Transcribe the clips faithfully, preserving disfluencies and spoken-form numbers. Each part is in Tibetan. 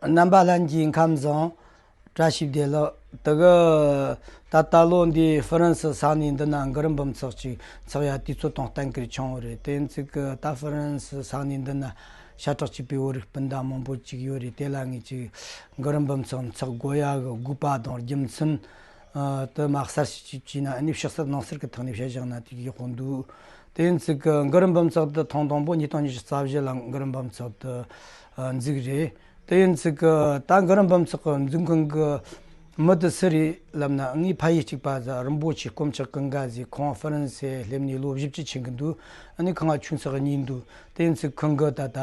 རྣམ་པ་ལྷན་རྒྱས་ཁམས་བཟང་། བཀྲ་ཤིས་བདེ་ལེགས། དེ་གི་ད་ལྟ་ལོ་འདིའི་ཧྥ་རན་སི་ས་གནས་འདི་ན་གུ་རུ་འབུམ་ཚོགས་ཅིག་འཚོགས་ཡ་དུས་ཚོད་དང་གཏན་འཁེལ་བྱུང་བ་རེད། དེ་ཚིག་གི་ད་ཧྥ་རན་སི་ས་གནས་འདི་ན་ཤ་ཁྲག་གཅིག་པའི་བོད་རིགས་སྤུན་ཟླ་མང་པོ་ཅིག་ཡོད་རེད། དེ་ལ་ངས་ཅིག་གུ་རུ་འབུམ་ཚོགས་འཚོགས་དགོས་ཡ་གི་དགོས་པ་དང་རྒྱུ་མཚན། ཨ། དེ་མ་གསལ་ཞིག་ཅིག་བྱས་ན་ཨ་ནི་ཕྱི་གསལ་ནང་གསལ་གྱི་ཐོག་ནས་བཤད་བཞག་ན་དེ་ཡག་པོ་འདུག་དེ་ཡིན་ཚིག་གི་གུ་རུ་འབུམ་ཚོགས་དེ་ཐེངས་དང་པོ་ཉིས་སྟོང་ཉི་ཤུ་རྩ་བཞི་ལ་གུ་རུ་འབུམ་ཚོགས་དེ་ཨ་འཛུགས་རེད། དེ་ཡིན་ཚིག་གི་ད་གུ་རུ་འབུམ་ཚོགས་ཀྱི་འཛུགས་མཁན་གྱི་མི་དེ་སུ་རེད་ལབ་ན། ངའི་ཕ་ཡུལ་གཅིག་པ་ཟེར་རིན་པོ་ཆེ་དཀོན་མཆོག་ཀུན་དགའ་ཟེར། ཁོང་ཧྥ་རན་སི་སླེབས་ནས་ལོ་བཞི་བཅུ་ཕྱིན་གྱི་འདུག་ཨ་ནི་ཁོང་ང་ཆུང་ཚགས་གཉིས་འདུག་དེ་ཡིན་ཚིག་ཁོང་གིས་ད་ལྟ་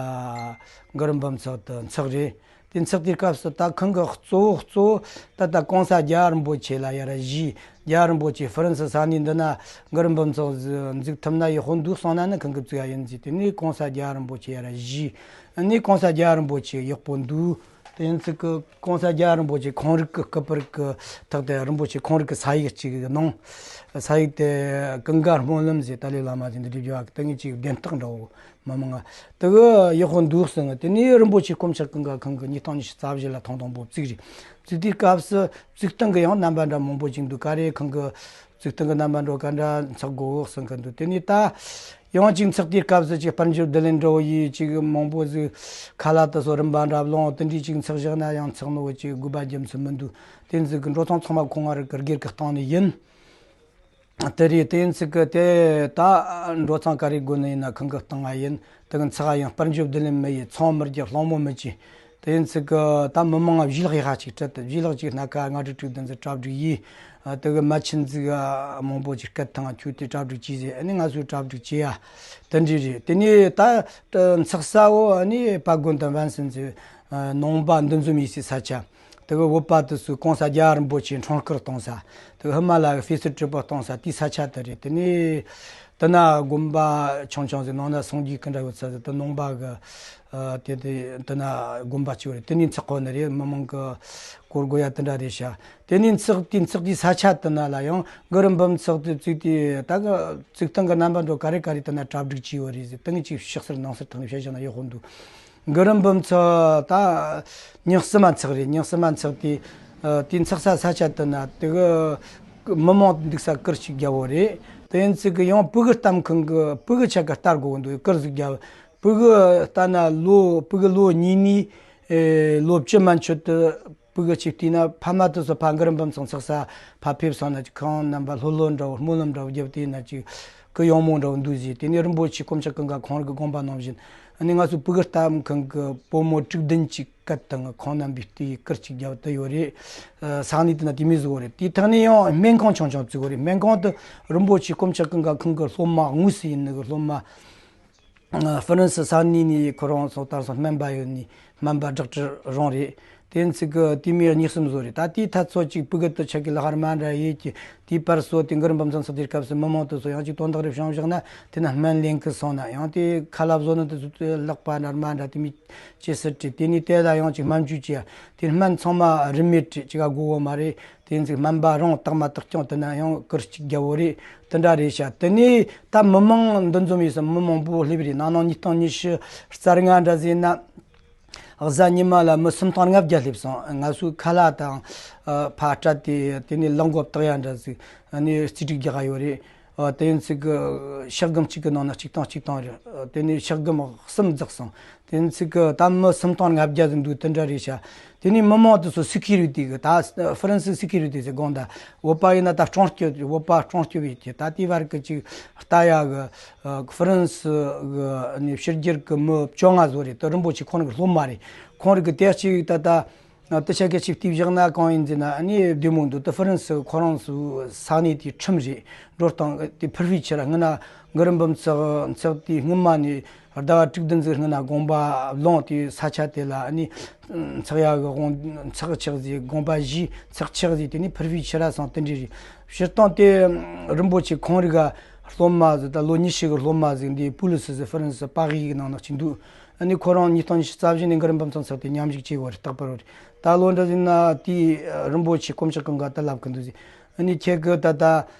གུ་རུ་འབུམ་ཚོགས་དེ་འཚོགས་རེད། དེ་འཚོགས་དུས་སྐབས་སུ་ད་ཁོང་གི་གཙོ་བོ་གཙོ་བོ་ད་ལྟ་གོང་ས་རྒྱལ་བ་རིན་པོ་ཆེ་ལ་ཡར་ཞུས། རྒྱལ་བ་རིན་པོ་ཆེ་ཧྥ་རན་སི་ས་གནས་འདི་ན་གུ་རུ་འབུམ་ཚོགས་འཛུགས་ཐུབ་ན་ཡག་པོ་འདུག་གསུངས་ན་ནི་ཁོང་གིས་བཙུགས་ཡ་ཡིན་ཟེར། དེ་ནས་གོང་ས་རྒྱལ་བ་རིན་པོ་ཆེ་ཡར་ཞུས། ཨ་ནི་གོང་ས་རྒྱལ་བ་རིན་པོ་ཆེ་ཡག་པོ་འདུག་དེ་ཡིན་ཚིག་གི་གོང་ས་རྒྱལ་བ་རིན་པོ་ཆེ་ཁོང་རང་གི་སྐུ་པར་གྱི་ཐོག་དེ་རིན་པོ་ཆེ་ཁོང་རང་གི་ས་ཡིག་ཅིག་གནང་། ས་ཡིག་དེ་ཀུན་དགའ་སྨོན་ལམ་ཟེར། ཏཱ་ལའི་བླ་མ་ཟེར་འདི་འབྲི་རྒྱུ་བ་གི་ད་ངས་ཅིག་བདེན་རྟགས་འདྲ་བོ། མི་མང་ང་། དེ་གི་ཡག་པོ་འདུག་གསུངས། དེ་ནས་རིན་པོ་ཆེ་དཀོན་མཆོག་ཀུན་དགའ་ཁོང་གིས་ཉིས་སྟོང་ཉི་ཤུ་རྩ་བཞི་ལ་ཐེངས་དང་པོ་བཙུགས་རེད། བཙུགས་དུས་སྐབས་སུ་བཙུགས་སྟངས་ཀྱི་ཡང་རྣམ་པ་འདྲ་མང་པོ་ཅིག་འདུག་ག་རེ་ཁོང་གིས་བཙུགས་སྟངས་ཀྱི་རྣམ་པ་འདྲ་ག་འདྲ་འཚོགས་དགོས་གསུང་གི་འདུག་དེ་ནས་ད་ཡང་ཅིག་འཚོགས་དུས་སྐབས་སུ་ཅིག་དཔལ་འབྱོར་བསྡུ་ལེན་འདྲ་བོ་ཡིས་ཅིག་མང་པོ་ཟིག་ཁ་ལག་དེ་ཚོ་རིན་པ་འདྲ་བླངས། དེ་འདྲའི་ཅིག་འཚོགས་བཞག་ན་ཡང་འཚོགས་ནོ་ཅིག་དགོས་པ་རྒྱུ་མཚན་མི་འདུག་དེ་ཚོ་གི་འགྲོ་སྟངས་ཚང་མ་ཁོང་ང་རང་གི་སྒེར་གྱི་སྟེང་ནས་ཡིན། དེ་རེད། དེ་ཡིན་ཚིག་གི་དེ་ད་འགྲོ་སྟངས་ག་རེ་དགོས་ནི་ཡིན་ན་ཁོང་གི་སྟེང་ང་ཡིན། དེ་གི་འཚོགས་ཡང་དཔལ་འབྱོར་བསྡུ་ལེན་མི་ཡིན། ཚོང་མི་རྒྱག། སློང་མོ་མི་བྱེད། དེ་ཡིན་ཚིག་གི་ད་མི་མང་ང་བཞེས་ལག་ཡག་ཅིག་སྤྲད་དེ། བཞེས་ལག་ཅིག་སྣ་ཁ་ལྔ་དྲུག་དྲུག་བདུན་ཙམ་གྲ་སྒྲིག་ཡིས། དེ་གི་མ་ཆིན་ཟིག་མང་པོ་ཅིག་སྐད་ཐང་ཁྱོད་དེ་གྲ་སྒྲིག་བྱས་ཟེར། ཨ་ནི་ང་ཚོས་གྲ་སྒྲིག་བྱས་ཡ་དེ་འདྲ་རེད། དེ་ནས་ད་འཚོགས་ས་བོ་ཨ་ནི་དཔལ་མགོན་དང་བན་སེམས་ཟེར་ནང་པ་འདུ་འཛོམས་ཡེད་སའི་ས་ཆ། དེ་གི་བོད་པ་དེ་ཚོས་གོང་ས་རྒྱལ་བ་རིན་པོ་ཆེ་འཁྲུངས་སྐར་གཏོང་ས། དེ་གི་ཧི་མ་ལ་གི་ཧྥེ་སི་ཊི་བལ་གཏོང་ས་དེའི་ས་ཆ་དེ་རེད། དེ་ནས་དེ་ན་དགོན་པ་ཆུང་ཆུང་ཟིག་ནང་ན་སངས་རྒྱས་སྐུ་འདྲ་ཡོད་ས་ཟིག་དེ་ནང་པ་གི་ཨ་དེ་དེ་དེ་ན་དགོན་པ་གཅིག་རེད། དེ་ནས་འཚོགས་གོ་ནི་རེད། མི་མང་གི་སྐོར་དགོས་ཡ་དེ་འདྲ་རེད་ཤག་དེ་ནས་འཚོགས་དེ་འཚོགས་དེའི་ས་ཆ་དེ་ན་ལ་ཡང་གུ་རུ་འབུམ་ཚོགས་དེ་བཙུགས་དེ་ད་གི་བཙུགས་སྟངས་གི་རྣམ་པ་འདྲ་ག་རེ་ག་རེ་དེ་ན་གྲ་སྒྲིག་བྱས་ཡོད་རེད་ཟེར། དེ་ངས་ཅིག་ཕྱི་གསལ་ནང་གསལ་ཐོག་ནས་བཤད་བཞག་ན་ཡག་པོ་འདུག་གུ་རུ་འབུམ་ཚོགས་ད་ཉི་ཤུ་མ་འཚོགས་རེད། ཉི་ཤུ་མ་འཚོགས་དེ་ཨ་དེ་འཚོགས་ས་ས་ཆ་དེ་ན་དེ་གི་མི་མང་འདུག་ས་གུར་གཅིག་བརྒྱབ་བོ་རེད། དེ་ཡིན་ཚིག་གི་ཡང་ཕྲུ་གུ་གཏམ་ཁང་གི་ཕྲུ་གུ་ཆ་ག་ལྟ་དགོས་འདུག་གུར་ཟིག་བརྒྱབ། ཕྲུ་གུ་ལྟ་ན་ལོ་ཕྲུ་གུ་ལོ་གཉིས་ནས་ཨེ་ལོ་བཅུ་མན་ཆད་དུ་ཕྲུ་གུ་ཅིག་བལྟས་ན་ཕ་མ་དེ་ཚོ་ཕ་གུ་རུ་འབུམ་ཚོགས་འཚོགས་ས་ཕ་ཕེབས་སོང་ན་ཅིག་ཁོང་རྣམ་པ་ལྷོད་ལྷོད་འདྲ་བོ་སྨོན་ལམ་འདྲ་བོ་བརྒྱབ་དེ་ན་ཅིག་གུ་ཡངས་མོ་འདྲ་བོ་འདུག་ཟེར། དེ་ནས་རིན་པོ་ཆེ་དཀོན་མཆོག་ཀུན་དགའ་ཁོང་རང་གི་དགོངས་པ་ནང་བཞིན་ཨ་ནི་ང་ཚོའི་ཕྲུ་གུ་གཏམ་ཁང་གི་བུ་མོ་དྲུག་བདུན་ཅིག་སྐད་བཏང་ཁོང་རྣམ་པའི་ལྟའི་གུར་ཅིག་བརྒྱབ་དེ་ཡོད་རེད། ཨ་ས་གནས་དེ་ན་དེ་མོ་ཟིག་ཡོད་རེད། དེའི་ཐོག་ནས་ཡང་སྨན་ཁང་ཆུང་ཆུང་བཙུགས་ཡོད་རེད། སྨན་ཁང་དེ་རིན་པོ་ཆེ་དཀོན་མཆོག་ཀུན་དགའ་ཁོང་གི་སློབ་མ་དངོས་སུ་ཡིན་ནི་གི་སློབ་མ། ཧྥ་རན་སི་ས་གནས་ནས་ཁོ་རང་ཚོ་དར་སོང་སྨན་པ་ཡོད་ནི་སྨན་པ་ཌོག་ཊར་རང་རེད། དེ་ཚིག་གི་དེ་མོ་གཉིས་གསུམ་བཟོ་རེད། ད་དེའི་ཐད་ཚོ་གཅིག་ཕྲུ་གུ་དེ་ཆ་གི་ལག་ཧར་མ་འདྲ་ཡོད་ཀྱི་དེའི་བར་སོ་དེ་གུ་རུ་འབུམ་ཚོགས་འཚོགས་དུས་སྐབས་སུ་མི་མང་དེ་ཚོ་ཡང་གཅིག་དོན་དག་རེ་བྱུང་བཞག་ན་དེ་ན་སྨན་ལེན་གི་སོང་ན་ཡང་དེ་ཁ་ལག་བཟོ་ནི་དེ་ཚོ་ལག་པ་འདྲ་མ་འདྲ་དེ་མོ་ཅི་སྲིད་དྲི། དེ་ནས་དེ་ལ་ཡང་གཅིག་སྨན་བཅོས་བྱས་དེ་སྨན་ཚང་མ་རིན་མེད་དྲི་ཅི་ག་དགོས་བོ་མ་རེད། དེ་ཚིག་སྨན་པ་རང་རྟགས་མ་བཏགས་ཀྱང་དེ་ན་ཡང་གུར་གཅིག་བརྒྱབ་བོ་རེད། དེ་འདྲ་རེད་ཤག་དེ་ནས་ད་མི་མང་འདུ་འཛོམས་ཡོད་ས་མི་མང་པོ་སླེབས་རེད། ནང་ནང་ཉིས་སྟོང་ཉི་ཤུ་རྩ་ལྔ་འདྲ་ཟེར་ན། གཟའ་ཉི་མ་ལ་མི་སུམ་སྟོང་ལྔ་བརྒྱ་སླེབས་སོང་། ང་ཚོའི་ཁ་ལག་དང་ཨ་ཕར་སྤྲད་དེ་དེ་ནས་ལག་མགོ་བཏགས་ཡ་འདྲ་ཟིག་ཨ་ནི་རྩིས་སྒྲིག་རྒྱག་ག་ཡོད་རེད། ཨ་དེ་ཡིན་ཚིག་གི་ཤག་སྒམ་གཅིག་གི་ནང་ན་གཅིག་སྟོང་གཅིག་སྟོང་རེད། ཨ་དེ་ནས་ཤག་སྒམ་གསུམ་རྫོགས་སོང་། དེ་ཡིན་ཚིག་གི་ད་མི་སུམ་སྟོང་ལྔ་བརྒྱ་ཟིག་འདུག་དེ་འདྲ་རེད་ཤག་དེ་ནས་མི་མང་དེ་ཚོ་སི་ཁི་རི་ཊི་གི་ད་ཧྥ་རན་སི་སི་ཁི་རི་ཊི་ཟེར་དགོངས་ད་བོད་པ་ཡིན་ན་ད་སྲུང་སྐྱོབ་བོད་པ་སྲུང་སྐྱོབ་ཡིན་གྱི་ད་དེའི་བར་གི་ཅིག་ལྟ་ཡ་གི་ཨ་ཧྥ་རན་སི་གི་ནས་ཕྱི་རྒྱལ་གི་མི་བཅོ་ལྔ་བཟོ་རེད། དེ་རིན་པོ་ཆེ་ཁོང་གི་སློབ་མ་རེད། ཁོང་རིག་གི་དེ་གཅིག་ད་ད་ཨ་དེ་ཆ་གི་ཅིག་བལྟས་བཞག་ན་གང་ཡིན་ཟེར་ན་ཨ་ནི་བདེ་མོ་འདུག་དེ་ཧྥ་རན་སི་ཁོ་རང་ཚོའི་ས་གནས་དེའི་ཁྲིམས་རེད། འགྲོ་སྟངས་དེ་ཕུར་བུའི་ཆེ་ར་སྔོན་ན་གུ་རུ་འབུམ་ཚོགས་འཚོགས་དུས་སྔོན་མ་ནས་ཟླ་བ་དྲུག་བདུན་ཙམ་སྔོན་ན་དགོངས་པ་བླངས་དུས་ས་ཆ་དེ་ལ་ཨ་ནི་འཚོགས་ཡ་གི་དབང་འཚོགས་ཆོག་ཟེར། དགོངས་པ་བཞེས་འཚོགས་ཆོག་ཟེར། དེ་ནི་ཕུར་བུའི་ཆེ་ར་སོང་དེ་འདྲ་རེད། སྤྱིར་བཏང་དེ་རིན་པོ་ཆེ་ཁོང་རིག་ག་སློབ་མ་ཟིག་ད་ལོ་ཉི་ཤུ་གི་སློབ་མ་ཟིག་འདི་པུ་ལི་སི་ཟེར་ཧྥ་རན་སི་པ་རིའི་ནང་ན་གཅིག་འདུག་ཨ་ནི་ཁོ་རང་ཉིས་སྟོང་ཉི་ཤུ་རྩ་བཞི་ནས་གུ་རུ་འབུམ་ཚོགས་འཚོགས་ཏེ་མཉམ་ཞུགས་བྱས་པ་རེད། རྟག་པར་རེད། ད་ལོ་འདྲ་ཟིན་ན་དེའི་རིན་པོ་ཆེ་དཀོན་མཆོག་ཀུན་དགའ་ད་ལབ་གི་འདུག་ཟེར། ཨ་ནི་ཁྱེད་ཀྱི་ད་ལྟ་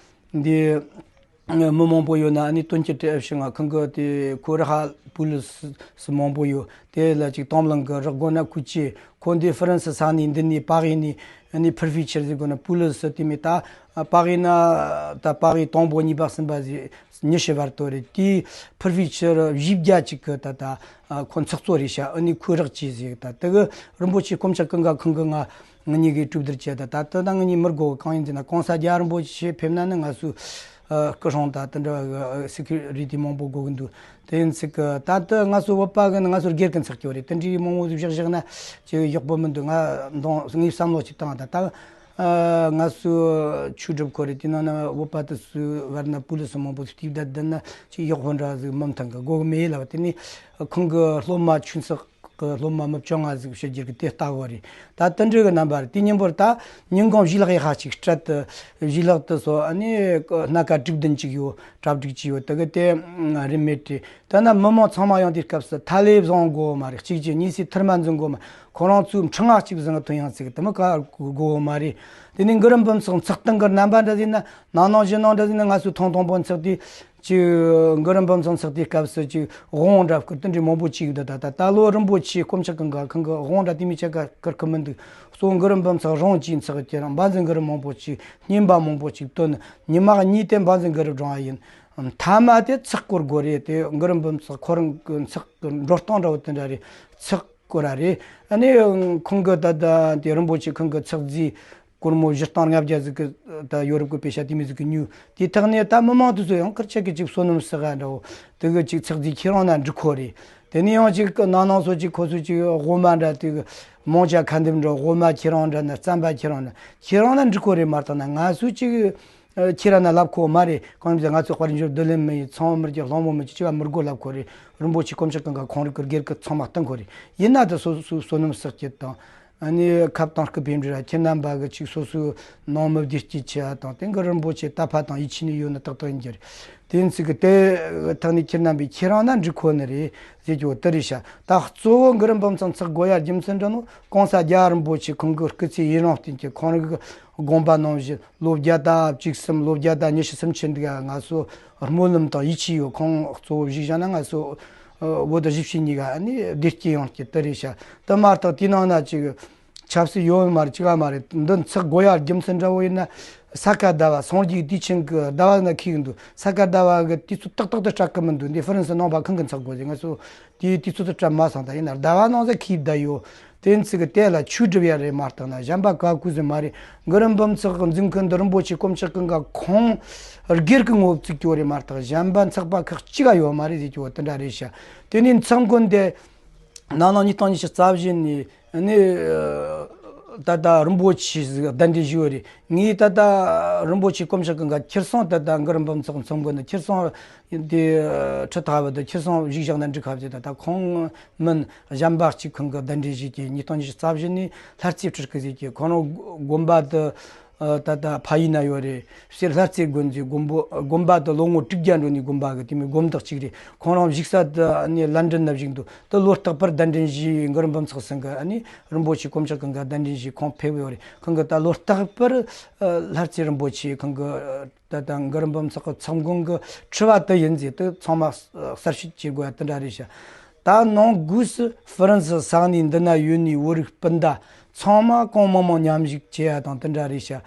འདི་ མི་མང་པོ་ཡོད་ན་ཨ་ནི་དོན་རྐྱེན་དེ་ཨེ་ཕྱིན་ང་ཁང་གི་དེ་ཁོ་ར་ཧ་པུ་ལི་སི་མང་པོ་ཡོད། དེ་ལ་ཅིག་དང་བླངས་གི་རག་དགོས་ན་ཁུ་ཅི་ཁོ་འདི་ཧྥ་རན་སི་ས་ནས་འདི་ནས་པ་རི་ནས་ཨ་ནི་ཕུར་ཕི་ཆེར་ཟིག་དགོས་ན་པུ་ལི་སི་དེ་མི་ད་པ་རི་ན་ད་པ་རི་དང་པོ་གཉིས་པ་གསུམ་པ་ཟིག་ཉི་ཤུ་བར་དོ་རེད། དེ་ཕུར་ཕི་ཆེར་བཞི་བརྒྱ་ཅིག་གི་ད་ད་ཁོ་ཚགས་གཙོ་རེད་ཤག་ཨ་ནི་ཁོས་རག་ཅི་ཟིག་ད་དེ་གི་རིན་པོ་ཆེ་དཀོན་མཆོག་ཀུན་དགའ་ཁང་གི་ང་ང་གཉིས་ཀྱིས་གྲོས་བསྡུར་བྱས། ད་ད་ལྟ་ད་ང་གཉིས་མི་དགོས་གང་ཡིན་ཟེར་ན་གོང་ས་རྒྱལ་བ་རིན་པོ་ཆེ་ཕེབས་ན་ནི་ང་ཚོའི་སྐུ་སྲུང་དང་དེ་འདྲ་སི་ཁུ་རི་ཊི་མང་པོ་དགོས་ཀྱི་འདུག་དེ་ཡིན་ཚིག་གི་ད་ལྟ་ང་ཚོ་བོད་པ་གི་ནི་ང་ཚོར་སྒེར་གྱི་ཚགས་ཀྱི་རེད། དེ་འདྲའི་མང་པོ་བཞག་བཞག་ན་ཅིག་ཡག་པོ་མི་འདུག་ང་འདང་ངས་བསམ་བློ་ཅིག་བཏང་། ད་ད་ང་ཚོའི་ཆོས་སྒྲུབ་ཁོ་རེད། དེ་ནང་ན་བོད་པ་དེ་ཚོའི་བར་ན་པུ་ལི་སི་མང་པོ་ཞིག་བསྡད་བསྡད་ན་ཅིག་ཡག་པོ་འདྲ་ཟིག་མི་མཐོང་གི་དགོས་གི་མེད་ལབ། དེ་ནི་ཁོང་གི་སློབ་མ་ཆོས་ཚོགས་གི་སློབ་མ་མི་བཅོ་ལྔ་ཟིག་ཕྱི་རྒྱལ་གི་དེ་ལྟ་བུ་རེད། ད་དེ་འདྲ་གི་རྣམ་པ་རེད། དེ་མཉམ་པོར་ད་ཉིན་གུང་བཞེས་ལག་ཡག་ཤོས་ཅིག་སྤྲད་དེ་བཞེས་ལག་དེ་ཚོ་ཨ་ནི་སྣ་ཁ་དྲུག་བདུན་ཅིག་ཡོད། གྲ་སྒྲིག་ཅིག་ཡོད། དེ་གི་དེ་རིན་མེད་རེད། དེ་ན་མི་མང་ཚང་མ་ཡོང་དུས་སྐབས་སུ་ཐ་ལེ་བཟང་དགོས་མ་རེད། གཅིག་གཅིག་གཉིས་སུ་ཐུར་མ་འཛིན་དགོས་མ། ཁོ་རང་ཚོའི་འཕྲུལ་ངག་གཅིག་བཟང་ཐོན་ཡང་ཚིག་དེ་མི་ག་དགོས་མ་རེད། དེ་ནས་གུ་རུ་འབུམ་ཚོགས་ཚོགས་སྟངས་གི་རྣམ་པ་འདྲ་ཟིན་ན་ནང་ནང་བཞིན་ནང་འདྲ་ཟིན་ན་ང་ཚོའི་ཐོང་ཐོང་པོ་ཚོགས་དུས། ཅིག་གུ་རུ་འབུམ་ཚོགས་ཚོགས་དུས་སྐབས་སུ་ཅིག་དབང་འདྲ་བསྐུར་དེ་འདྲའི་མང་པོ་ཅིག་འདུག་ད་ད་ད་ལོ་རིན་པོ་ཆེ་དཀོན་མཆོག་ཀུན་དགའ་ཁང་གི་དབང་འདྲ་དེ་མི་ཆ་ག་བསྐུར་གི་མི་འདུག་གཙོ་བོ་གུ་རུ་འབུམ་ཚོགས་རང་གཅིག་ཚོགས་ཀྱི་རང་བཛྲ་གུ་རུ་མང་པོ་ཅིག་བསྙེན་པ་མང་པོ་ཅིག་བཏོན། ཉི་མ་གཉིས་དེ་བཛྲ་གུ་རུ་བགྲང་བ་ཡིན། མཐའ་མ་དེ་ཚོགས་བསྐོར་དགོས་རེད། དེ་གུ་རུ་འབུམ་ཚོགས་ཁོ་རང་གི་ཚོགས་ཀྱི་འགྲོ་སྟངས་འདྲ་བོ་དེ་འདྲ་རེད། ཚོགས་བསྐོར་ར་རེད། ཨ་ནི་ཁོང་གི་ད་ལྟ་དེ་རིན་པོ་ཆེ་ཁོང་གི་ཚོགས་རྫས་སྒོར་མོ་བཞི་སྟོང་ལྔ་བརྒྱ་ཟིག་གི་ད་ཡོ་རོབ་གི་པེ་ཤ་དེ་མི་ཟིག་གི་ཉོས། དེ་ཐག་ནས་ད་མི་མང་དེ་ཚོ་ཡང་ཁུར་ཆ་གི་ཅིག་བསོད་ནམས་བསགས་འདྲ་བོ་དེ་གི་ཅིག་ཚོགས་རྫས་ཁྱེར་ཡོང་ན་འགྲིག་ཁོ་རེད། དེ་ནས་ཡང་ཅིག་གི་ནང་ནང་ཚོ་ཅིག་ཁོ་ཚོ་ཅིག་དབུ་མ་འདྲ་དེ་གི་མང་ཇ་ཁ་འདེབས་འདྲ་དབུ་མ་ཁྱེར་ཡོང་འདྲ་ན་རྩམ་པ་ཁྱེར་ཡོང་ན་ཁྱེར་ཡོང་ན་འགྲིག་ཁོ་རེད། མ་གཏོགས་ན་ང་ཚོ་ཅིག་ཁྱེར་ན་ལབ་ཁོ་མ་རེད། གང་ཡིན་ཟེར་ང་ཚོ་དཔལ་འབྱོར་བསྡུ་ལེན་མི་ཡིན། ཚང་མ་མི་རྒྱུ་གླང་མོ་མི་ཅི་བ་མི་དགོས་ལབ་ཁོ་རེད། རིན་པོ་ཆེ་དཀོན་མཆོག་ཀུན་དགའ་ཁོང་རིགས་ཀྱི་སྒེར་གྱི་ཚང་མ་བཏང་ཁོ་རེད། ཡིན་ན་ད་སོ་སོའི་བསོད་ནམས་བསགས་ཀྱི་དང་། ཨ་ནི་ཁབ་དང་སྐུ་ཕེབས་འདྲ་ཁྱེད་རྣམ་པ་གི་ཅིག་སོ་སོའི་ནང་མི་བདེ་སྐྱིད་ཆེ་བ་དང་དེང་གི་རིན་པོ་ཆེ་དད་པ་དང་ཡིད་ཆེས་ནི་ཡོད་ནི་ཏག་ཏག་ཡིན་གྱི་རེད། དེ་ཡིན་ཚིག་གི་དེ་ཐག་ནས་ཁྱེད་རྣམ་པས་ཁྱེད་རང་ན་འགྲིག་ཁོ་ནི་རེད་ཟེར་གྱི་འོ་དེ་རེད་ཤག་ད་གཙོ་བོ་གུ་རུ་འབུམ་ཚོགས་ཚོགས་དགོས་ཡ་རྒྱུ་མཚན་འདྲ་ནོ་གོང་ས་རྒྱལ་བ་རིན་པོ་ཆེ་ཁོང་གི་སྐུ་ཚེ་ཡུན་རིང་བརྟན་གྱི་ཁོང་རིགས་དགོངས་པ་ནང་བཞིན་ལོ་བརྒྱ་དང་བཅུ་གསུམ་ལོ་བརྒྱ་དང་ཉི་ཤུ་སུམ་ཅུ་འདུག་ཡ་ང་ཚོ་སྨོན་ལམ་དང་ཡིད་ཆེས་ཡོད། ཁོང་གཙོ་བོ་གཞིགས་བཞག་ན་ང་ཚོ་བོད་གཞིས་བྱེས་གཉིས་ཀ་ཨ་ནི་བདེ་སྐྱིད་ཡོང་རྒྱུ་དེ་རེད་ཤག་དེ་མ་གཏོགས་དེའི་ནང་ན་ཅིག་ཆབ་སྲིད་ཡོད་མ་རེད་ཅི་ག་མ་རེད། འདི་ཚོགས་དགོས་ཡ་རྒྱུ་མཚན་འདྲ་བོ་ཡིན་ན་ས་ག་ཟླ་བ་སངས་རྒྱས་དུས་ཆེན་གྱི་ཟླ་བ་ན་འཁེལ་གི་འདུག་ས་ག་ཟླ་བ་གི་དུས་ཚོད་ཏག་ཏག་ཏུ་སྤྲད་གི་མི་འདུག་འདི་ཧྥ་རན་སི་ནང་པ་ཁང་གི་ཚོགས་དགོས་ཟེར། ང་ཚོ་དེའི་དུས་ཚོད་དུ་སྤྲད་མ་སོང་། ད་ཡིན་ན་ཟླ་བ་ནང་ཟེར་འཁེལ་བསྡད་ཡོད། དེ་ཚིག་གི་དེ་ལ་ཆོས་སྒྲུབ་ཡ་རེད་མ་གཏོགས་ན་གཞན་པ་ག་གུ་ཟིན་མ་རེད། གུ་རུ་འབུམ་ཚོགས་ཀྱི་འཛིན་མཁན་འདི་རིན་པོ་ཆེ་དཀོན་མཆོག་ཀུན་དགའ་ཁོང་སྒེར་གྱི་ངོ་བོ་བཙུགས་ཀྱི་ཡོད་རེད་མ་གཏོགས་གཞན་པ་ཚོགས་པ་ཁག་གཅིག་ག་ཡོད་མ་རེད་ཟེར་གྱི་ཡོད། དེ་འདྲ་རེད་ཤག་དེ་ནས་ཚོགས་མགོན་དེ་ནང་ལོ་ཉིས་སྟོང་ཉི་ཤུ་རྩ་བཞི་ནས་ནི་ད་ལྟ་རིན་པོ་ཆེ་ཟིག་གདན་འདྲེན་ཞུས་ཡོད་རེད། ངས་ད་ལྟ་རིན་པོ་ཆེ་དཀོན་མཆོག་ཀུན་དགའ་ཁྱེར་སོང་། ད་ལྟ་གུ་རུ་འབུམ་ཚོགས་ཚོགས་མགོན་ནི་ཁྱེར་སོང་། དེ་ཁྲི་ཐག་བུ་དེ་ཁྱེར་སོང་བཞུགས་བཞག་ན་འགྲིག་ག་ཟེར། ད་ལྟ་ཁོང་མིན་གཞན་པ་གཅིག་ཁོང་གི་གདན་འདྲེན་ཞུས་ཀྱི་ཉིས་སྟོང་ཉི་ཤུ་རྩ་བཞི་ནས་ལྷ་རྩེ་སྤྲུལ་སྐུ་ཟེར་གྱི་ཁོང་རང་དགོན་པ་དེ་ད་ལྟ་ཕ་ཡུལ་ན་ཡོད་རེད་ཟེར། ལྷ་རྩེ་དགོན་ཟེར་དགོན་པོ་དགོན་པ་དེ་ལོ་ངོ་དྲུག་བརྒྱ་འགྲོ་ནས་དགོན་པ་གི་དེ་མོ་དགོན་བདག་གཅིག་རེད། ཁོང་རང་བཞུགས་ས་དེ་ནས་ལན་ཀྲན་ན་བཞུགས་འདུག་དེ་ལོ་རྟག་པར་གདན་འདྲེན་ཞུས། གུ་རུ་འབུམ་ཚོགས་ཚང་གི་ཨ་ནི་རིན་པོ་ཆེ་དཀོན་མཆོག་ཀུན་དགའ་གདན་འདྲེན་ཞུས་ཁོང་ཕེབས་ཡོད་རེད། ཁོང་གི་ད་ལོ་རྟག་པར་ལྷ་རྩེ་རིན་པོ་ཆེ་ཁོང་གི་ད་ལྟ་གུ་རུ་འབུམ་ཚོགས་ཀྱི་ཚོགས་མགོན་གྱི་ཁྲི་པ་དེ་ཡིན་ཟེར་དུས་ཚང་མ་གསལ་བཤད་བྱེད་དགོས་ཡ་དེ་འདྲ་རེད་ཤག་ད་ནང་སྒོས་སུ་ཧྥ་རན་སི་ས་གནས་འདི་ན་ཡོད་ནི་བོད་རིགས་སྤུན་ཟླ་ཚང་མ་གང་མང་མང་མཉམ་ཞུགས་བྱེད་ཡ་དང་དེ་འདྲ་རེད་ཤག་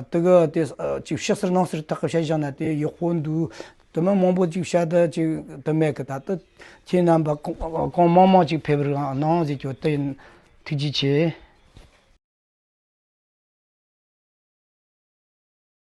དེ་གི་དེ་ཅིག་ཕྱི་ཟུར་ནང་ཟུར་དག་གི་བཤད་བཞག་ན་དེ་ཡག་པོ་འདུག་དེ་མིན་མང་པོ་ཅིག་བཤད་ད་ཅིག་དེ་མེད་གི། ད་ལྟ་ཁྱེད་རྣམ་པ་གང་གང་མང་མང་ཅིག་ཕེབས་རོགས་གནང་ཟེར་རྒྱུ་དེ་ཡིན། ཐུགས་རྗེ་ཆེ།